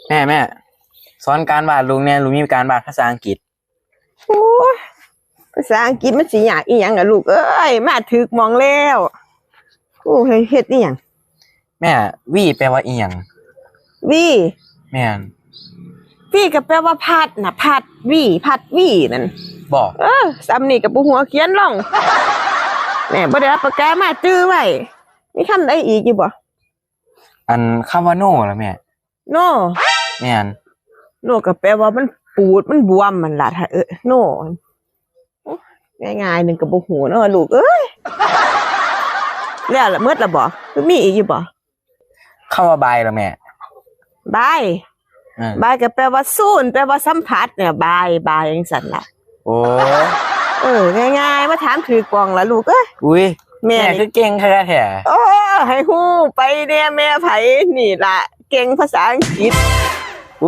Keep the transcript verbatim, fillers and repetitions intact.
แม่แม่สอนการบ้านลูกแน่ ลูกมีการบ้านภาษาอังกฤษ โอ้ย ภาษาอังกฤษมันสิยากอีหยังอะลูกเอ้ย มาถืกหม่องแล้ว ครูให้เฮ็ดอีหยัง แม่ วีแปลว่าอีหยัง วี แม่น วีก็แปลว่าพัดน่ะ พัดวี พัดวีนั่น บอก เออ ส่ำนี่ก็บ่ฮู้เขียนลง แม่บ่ได้เอาปากกามาจื่อไว้ มีคำใดอีกอยู่บ่ อันคำว่าโนล่ะแม่ โน แม่น โนก็แปลว่ามันปูดมันบวมมันล่ะ ถ้า เออ โน โอ้ย ง่ายๆหนึ่งก็บ่ฮู้เนาะลูกเอ้ย แล้วละหมดละบ่ คือมีอีกอยู่บ่ คำว่าบายล่ะแม่ บาย เออ บายก็แปลว่าสูน แปลว่าสัมผัสเนี่ย บาย บายจังซั่นล่ะ โอ้ เออ ง่ายๆ มาถามถืกหม่องละลูกเอ้ย อุ้ย แม่ แม่ นี่ คือเก่งแท้แท้ โอ้ ให้ฮู้ไปแน่ แม่ไผนี่ล่ะ เก่งภาษาอังกฤษ